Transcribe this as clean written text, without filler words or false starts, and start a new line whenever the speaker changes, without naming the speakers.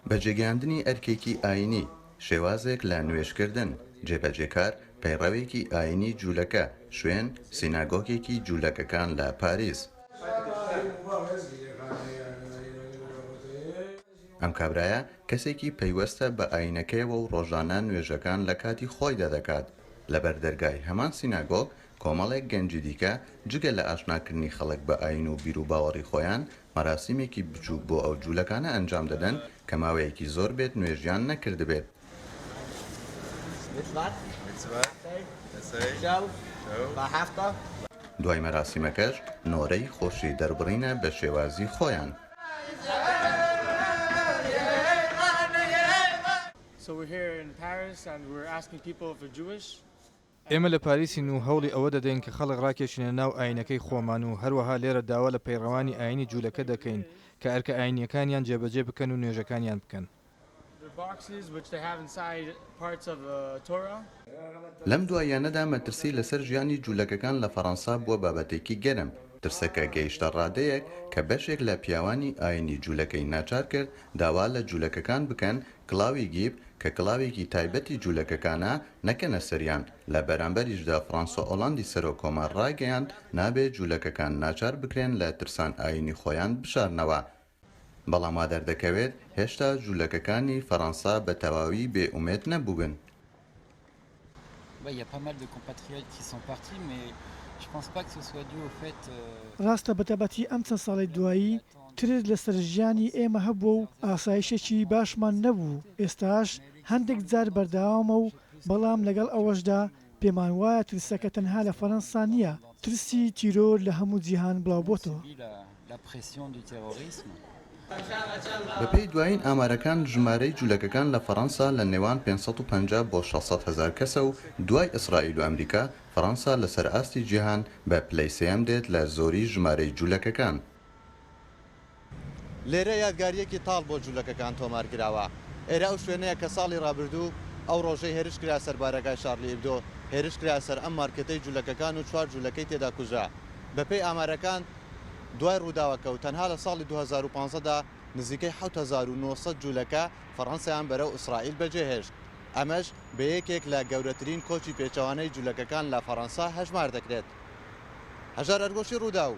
بەجێگەیاندنی ئەرکێکی ئایینی، شێوازێک لە نوێژکردن، جێبەجێکار، پەیڕەوێکی ئایینی جوولەکە، شوێن، سیناگۆگێکی جوولەکەکان لە پاریس. ئەم کابرایە کەسێکی پەیوەستە بە ئایینەکەیەوە و ڕۆژانە نوێژەکان لە کاتی خۆیدا دەکات. لەبەر دەرگای هەمان سیناگۆگ کۆمەڵێک گەنجی دیکە جگە لە ئاشناکردنی خەڵک بە ئایین و بیروباوەڕی خۆیان، مەراسیمێکی بچووک بۆ ئەو جوولەکانە ئەنجام دەدەن کە ماوەیەکی زۆر بێت نوێژیان نەکردبێت. دوای مەراسیمەکەش نۆرەی خۆشی دەربڕینە بە شێوازی خۆیان.
ئێمە لە پاریسین و هەوڵی ئەوە دەدەین کە خەڵک ڕاکێشینە ناو ئایینەکەی خۆمان و هەروەها لێرە داوا لە پەیڕەوانی ئایینی جوولەکە دەکەین کە ئەرکە ئایینییەکانیان جێبەجێ بکەن و نوێژەکانیان بکەن.
لەم دواییانەدا مەترسی لەسەر ژیانی جوولەکەکان لە فەڕەنسا بووە بابەتێکی گەرم، ترسەکە گەیشتە ڕادەیەک کە بەشێک لە پیاوانی ئایینی جوولەکەی ناچار کرد داوا لە جوولەکەکان بکەن کڵاوی گیب کە کڵاوێکی تایبەتی جوولەکەکانە نەکەنە سەریان، لە بەرامبەریشدا فرانسۆ ئۆلاندی سەرۆک کۆمار ڕایگەیاند نابێ جوولەکەکان ناچار بکرێن لە ترسان ئایینی خۆیان بشارنەوە. بەڵام وا دەردەکەوێت هێشتا جوولەکەکانی فەرەنسا بە تەواوی بێ ئومێد نەبووبن.
ڕاستە بەتابەتی ئەم چەند ساڵەی دوایی ترس لەسەر ژیانی ئێمە هەبووە و ئاسایشێکی باشمان نەبوو، ئێستاش هەندێک جار بەردەوامە و بەڵام لەگەڵ ئەوەشدا پێمان وایە ترسەکە تەنها لە فەرەنسا نییە، ترسی تیرۆر لە هەموو جیهان بڵاوبۆتەوە.
بەپێی دوایین ئامارەکان ژمارەی جولەکەکان لە فەرەنسا لە نێوان 550 بۆ 600 هەزار کەسە و دوای ئیسرائیل و ئەمریکا، فەرەنسا لەسەر ئاستی جیهان بە پلەی سێیەم دێت لە زۆری ژمارەی جولەکەکان.
لێرە یادگارییەکی تاڵ بۆ جولەکەکان تۆمار کراوە. ئێرە ئەو شوێنەیە کە ساڵی رابردوو ئەو رۆژەی هێرش کرایە سەر بارەگای شارلی ئیبدۆ، هێرش کرایە سەر ئەم مارکێتەی جولەکەکان و چوار جولەکەی تێدا کوژرا. بەپێی ئامارەکان دوای رووداوەکە و تەنها لە ساڵی 2015 دا نزیکەی 7900 جولەکە فەڕەنسایان بەرەو ئیسرائیل بەجێهێشت. ئەمەش بە یەکێک لە گەورەترین کۆچی پێچەوانەی جولەکەکان لە فەڕەنسا هەژمار دەکرێت. هەژار ئەرگۆشی رووداو.